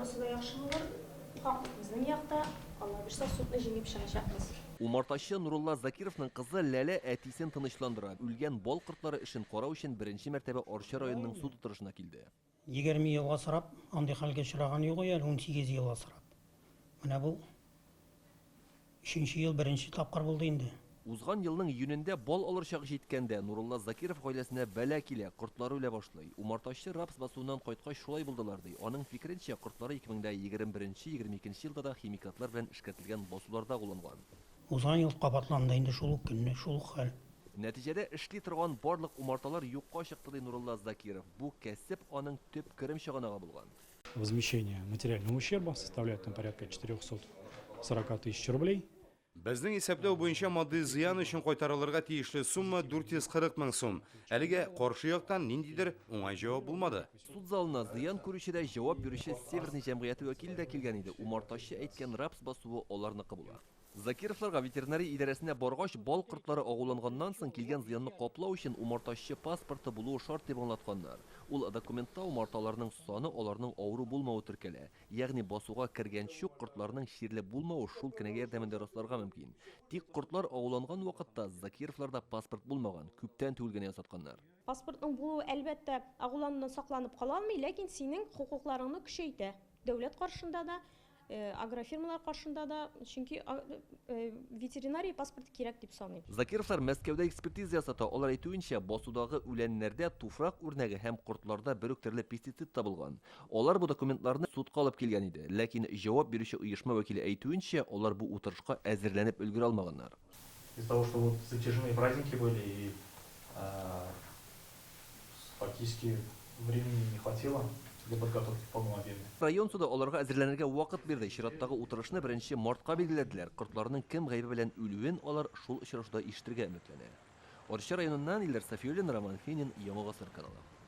Барысы да яхшы булыр. Хаклык безнең якта. Алла бирса, судны җиңеп чыгачакбыз. Умартачы Нурулла Закировның кызы Ләлә әтисен тынычландыра. Үлгән бал кортлары эшен карау өчен беренче мәртәбә Арча районының суд утырышына килде. 20 ел асрап, андый хәлгә очраган юк әле, 18 ел асрап. Менә бу өченче ел беренче тапкыр булды инде. Узган елның июнендә бал алыр чак җиткәндә, Нурулла Закиров гаиләсенә бәла килә, кортлары үлә башлый. Умартачы рапс басуыннан кайткач шулай булдылар, ди. Аның фикеренчә, кортлары 2021-22 елда да химикатлар белән эшкәртелгән басуларда кулланган. Узган ел кабатланды инде шул ук көнне, шул ук хәл. Нәтиҗәдә эшли торган барлык умарталар юкка чыкты, ди Нурулла Закиров. Бу кәсеп аның төп керем чыганагы булган. Возмещение материального ущерба составляет там порядка 440 тысяч рублей. Безнең исәпләү буенча матди зыян өчен кайтарылырга тиешле сумма 440 мең сум. Әлегә каршы яктан ниндидер уңай җавап булмады. Суд залына зыян күрүче дә, җавап бирүче Северный җәмгыяте вәкиле дә килгән иде. Умартачы әйткән рапс басуы аларныкы була. Закировларга ветеринария идарәсенә баргач, бал кортлары агуланганнан соң килгән зыянны каплау өчен умартачы паспорты булуы шарт дип аңлатканнар. Ул документта умарталарның саны, аларның авыру булмавы теркәлә. Ягъни басуга кергәнче үк кортларның чирле булмавы шул кенәгә ярдәмендә расларга мөмкин. Тик кортлар агуланган вакытта Закировларда паспорт булмаган, күптән түгел генә ясатканнар. Паспортның булуы, әлбәттә, агуланудан сакланып кала алмый, ләкин синең хокукларыңны көчәйтә. Дәүләт каршында да, агрофирмалар каршында да, чөнки ветеринария паспорты кирәк дип саныйм. Закировлар Мәскәүдә экспертиза ясата, алар әйтүенчә, басудагы үләннәрдә туфрак үрнәге һәм кортларда бер үк төрле пестицид табылган. Алар бу документларны судка алып килгән иде, ләкин җавап бирүче оешма вәкиле әйтүенчә, алар бу утырышка әзерләнеп өлгерә алмаганнар. Из-за того, что вот затяжные праздники были и фактически времени не хватило для подготовки в полном объеме. Район суды аларга әзерләнергә вакыт бирде. Чираттагы утырышны беренче мартка билгеләделәр. Кортларның кем гаебе белән үлүен алар шул очрашуда ишетергә өметләнә. Арча районыннан Илдар Сафиуллин, Роман Финин, Яңа Гасыр каналы.